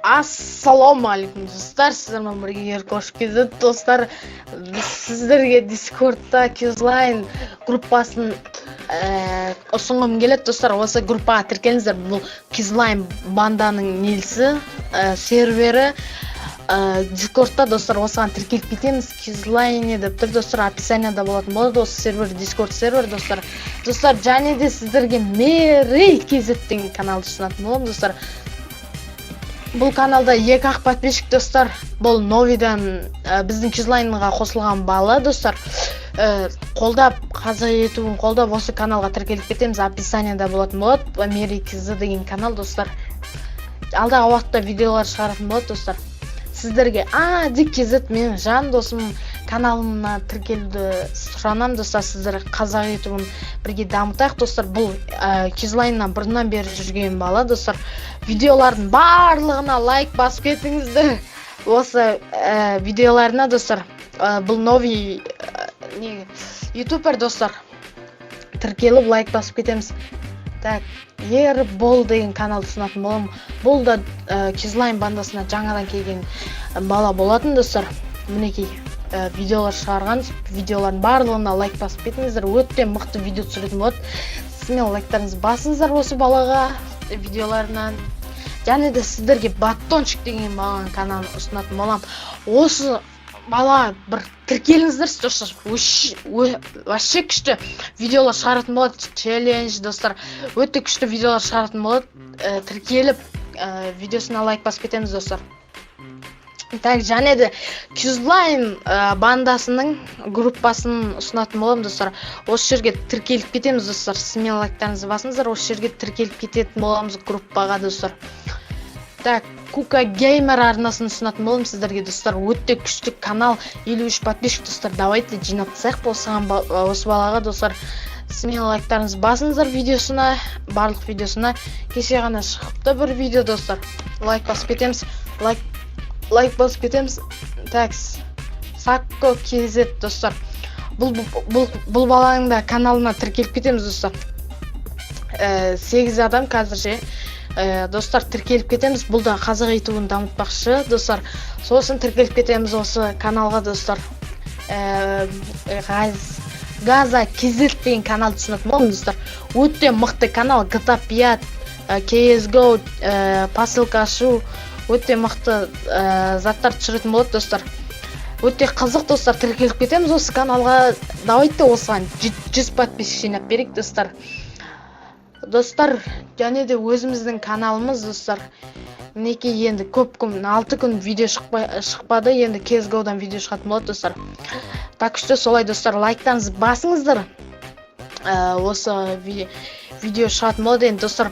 Ассалаумағалейкум, достар! Сіздермен бірге Еркош KZ. Достар, сіздерге Дискордта Кизлайн группасын ұсынғым келеді. Достар, осы группаға тіркеліңіздер. Бұл Кизлайн банданың несі, сервері Дискордта. Достар, осыған тіркеліп кетеміз. Кизлайне деп тұр, достар, описанияда болатын болады осы сервер, Дискорд сервер, достар. Достар, және де сіздерге Мерей KZ деген каналды ұсынатын боламын. Достар, бұл каналда екі ақ подписчик. Достар, бұл новыйдан біздің Кизлайнға қосылған бала. Достар, қолдап, қазақ ютубын қолдап, осы каналға тіркеліп кетеміз. Описанияда болатын болады Мерей KZ деген канал. Достар, алдағы уақытта видеолар шығаратын болады. Достар, сіздерге Ади KZ, менің жан досым, каналына тіркелуді сұранамын. Достар, сіздер қазақ ютубын бірге дамытайық. Достар, бұл Кизлайннан бұрыннан бері жүрген бала. Достар, видеолардың барлығына лайк басып кетіңіздер осы видеоларына. Достар, бұл новый не ютубер. Достар, тіркеліп, лайк басып кетеміз. Так, Ербол деген каналды ұсынатын боламын. Бұл да Кизлайн бандасына жаңадан келген бала болатын. Достар, мінекей, видеолар шығарған. Видеолардың барлығына лайк басып кетіңіздер. Өте мықты видео түсіретін болады. Смело лайктарыңызды басыңыздар осы балаға видеоларынан. Және де сіздерге Батончик деген баланың каналын ұсынатын боламын. Осы бала бір тіркеліңіздерші, достар. Вообще күшті видеолар шығаратын болады, челлендж. Достар, өте күшті видеолар шығаратын болады. Тіркеліп, видеосына лайк басып кетеміз, достар. Так, және де Кюзлайн бандасының группасын ұсынатын боламын. Достар, осы жерге тіркеліп кетеміз. Достар, смело лайктарыңызды басыңыздар. Осы жерге тіркеліп кететін боламыз группаға, достар. Так, Кука Геймер арнасын ұсынатын боламын сіздерге. Достар, өте күшті канал, 53 подписчик. Достар, давайте жинап тастайық осыған, осы балаға. Достар, смело лайктарыңызды басыңыздар видеосына, барлық видеосына. Кеше ғана шығыпты бір видео. Достар, лайк басып кетеміз, лайк басып кетеміз. Так, Сакко KZ. Достар, бұл баланың да каналына тіркеліп кетеміз. Достар, сегіз адам қазірше. Достар, тіркеліп кетеміз. Бұл да қазақ ютубын дамытпақшы. Достар, сосын тіркеліп кетеміз осы каналға. Достар, Газа KZ деген каналды ұсынатын боламын. Достар, өте мықты канал. GTA 5, CSGO, посылка ашу, өте мықты заттар түсіретін болады. Достар, өте қызық. Достар, тіркеліп кетеміз осы каналға. Давайте осыған 100 подписчик жинап берейік, достар. Достар, және де өзіміздің каналымыз. Достар, мінекей, енді көп күн, 6 күн видео шықпады. Енді CSGO-дан видео шығатын болады, достар. Так что солай, достар, лайктарыңызды басыңыздар. Осы видео шығатын болады енді. Достар,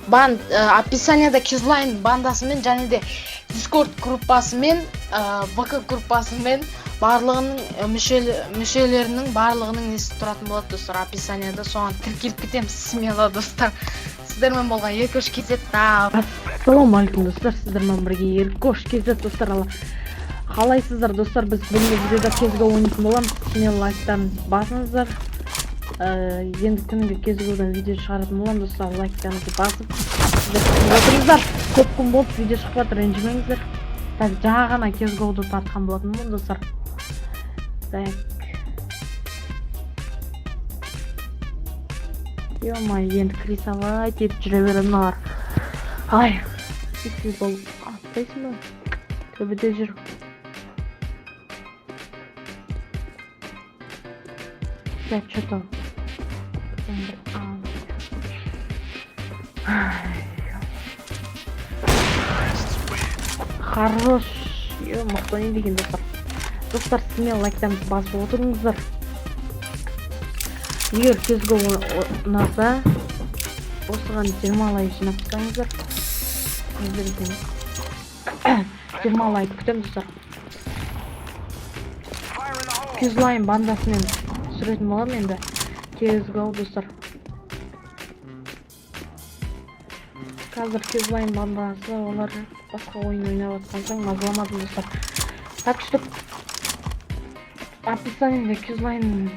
описанияда Кизлайн бандасымен және де Дискорд группасымен, ВК группасымен барлығының мүшелерінің барлығының несі тұратын болады, достар, описанияда. Соған тіркеліп кетеміз смело. Достар, сіздермен болған Еркош KZ. Ассалаумағалейкум, достар! Сіздермен бірге Еркош KZ. Достар, алла, қалайсыздар, достар? Біз бүгінгі видеода CSGO ойнайтын боламыз. Смело лайктарыңызды басыңыздар. Енді күніге CSGO-дан видео шығаратын боламын. Достар, лайктарыңызды басып, сіздер күтіп отырыңыздар. Көп күн болды видео шықпады, ренжімеңіздер. Так, жаңа ғана CSGO-ды тартқан болатынмын, достар. Так, ё-моё, енді крысовать етіп жүре береді мыналар. Ай, сексіз болып атпайсың ба, төбеде жүр. Я че там? Бір Ай, хорош! Е, мықты ойнайды екен, достар. Достар, смело лайктарыңызды басып отырыңыздар. Егер CSGO ұнаса, осыған 20 лайк жинап тастаңыздар. Сіздерден 20 лайк күтемін, достар. Кизлайн бандасымен түсіретін боламын енді CSGO. Достар, қазір Кизлайн бандасы, олар басқа ойын ойнап жатқан соң мазаламадым, достар. Так что описаниеде Кизлайн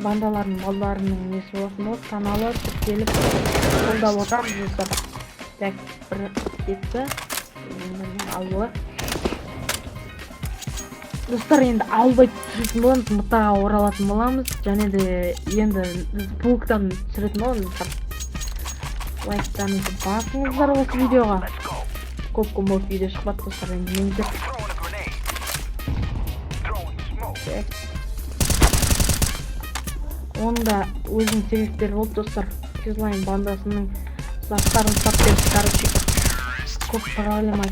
бандаларының балдарының несі болатын болады, каналы. Тіркеліп, қолдап отырамыз, достар. Так, бір кетті. Алып алайық. Достар, енді албай түсіретін боламыз, мытаға оралатын боламыз. Және де енді біз пулктан түсіретін боламыз, достар. Лайктарыңызды басыңыздар осы видеоға. Көп күн болып видео шықпады, достар, ренжімеңіздер. Так. Оның да өзінің себептері болды, достар. Кизлайн бандасының заттарын сатып берді, короче. Көп проблема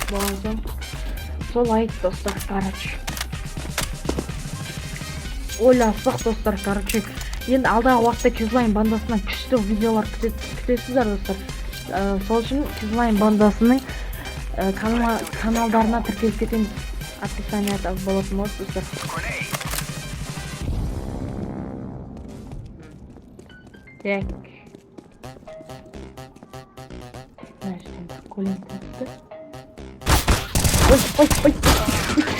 болған соң солай, достар, короче. Ойластық, достар, короче. Енді алдағы уақытта Кизлайн бандасынан күшті видеолар күтесіздер, достар. Сол үшін Кизлайн бандасының каналдарына тіркеліп кетеміз. Описанияда болатын болады, достар. Так. Мына жерден бір көлеңке өтті. Ой, ой, ой.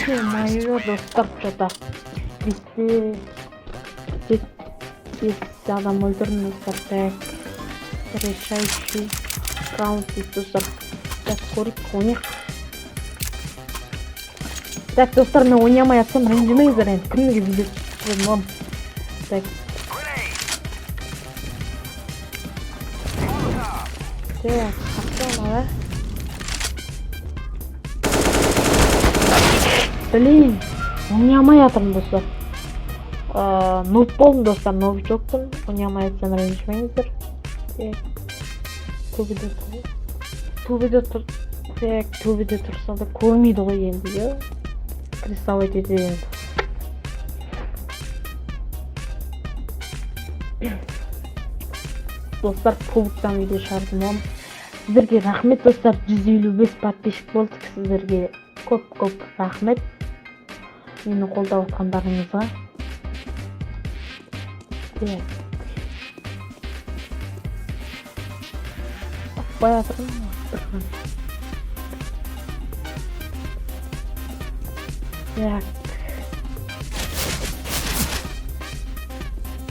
Ё-моё, достар, что-то. Бесте бес адам өлтірдім, достар. Так. Решающий раунд дейді, достар. Так, көрейік, ойнайық. Так, достар, мен ойнай алмай жатсам, ренжімеңіздер енді. Күніге видео түсіретін боламын. Так. Так, қақты ана, блин, ойнай алмай жатырмын, достар. Нуб болдым, достар, новичокпын. Ойнай алмай жатсам, ренжімеңіздер. Так, төбеде тұр. Төбеде тұр. Так, төбеде тұрса да көрмейді ғой енді, иә. Рисовать етеді енді. Достар, публиктан видео шығардым боламын. Сіздерге рахмет, достар, 155 подписчик болдық. Сіздерге көп-көп рахмет. Мені қолдап отқандарыңызға. Так. Таппай жатырмын бір. Так.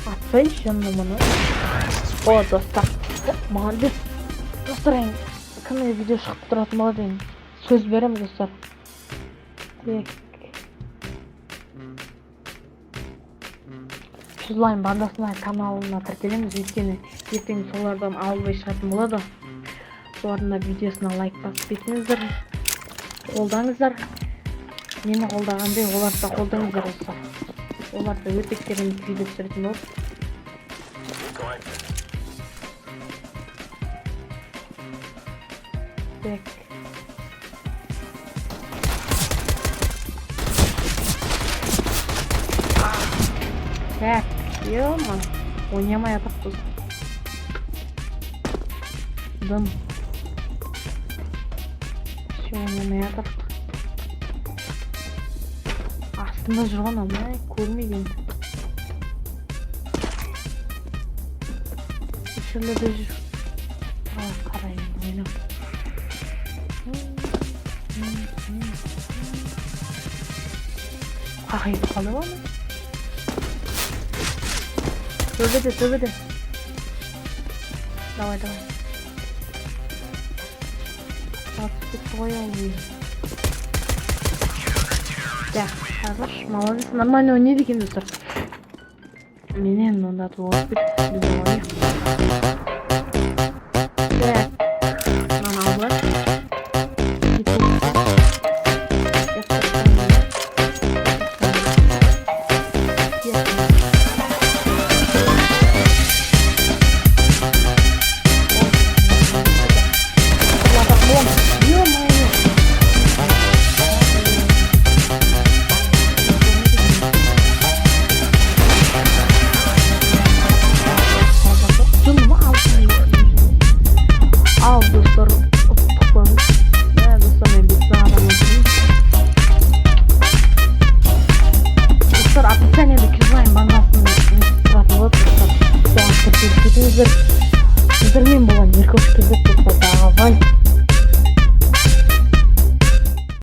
Атсайшы жанына мұны. О, достар. Молодец. Достар, енді күніге видео шығып тұратын болады енді. Сөз беремін, достар. Так. Кизлайн бандасына каналына тіркелеміз, өйткені ертең солардан албай шығатын болады. Солардың да видеосына лайк басып кетіңіздер. Қолдаңыздар. Мені қолдағандай оларды да қолдаңыздар, достар. Олар да өте керемет видео түсіретін болады. Так. Так, ё-ма. Ойнай алмай жатырық, достар. Дым. Все, ойнамай жатырық. Астында жүр ғой анау, мә, көрмейді енді. Осы жерлерде жүр. Давай, қара енді, ойна. Қақайып қалды ғой ана. Төбеде, төбеде. Давай, давай. Атып кетті ғой ау. Так, хорош, молодец, нормально ойнайды екен, достар. Менен онда болып кетті, біз ойнайық. Так, мынаны алып алайық. Ё-моё! Жынды ма? Ал, достар, ұттық қоймыз. Мә, достар, мен бес адам өлтірдім. Достар, описаниеде Кизлайн бандасының несі тұратын болады, достар. Соған тіркеліп кетіңіздер.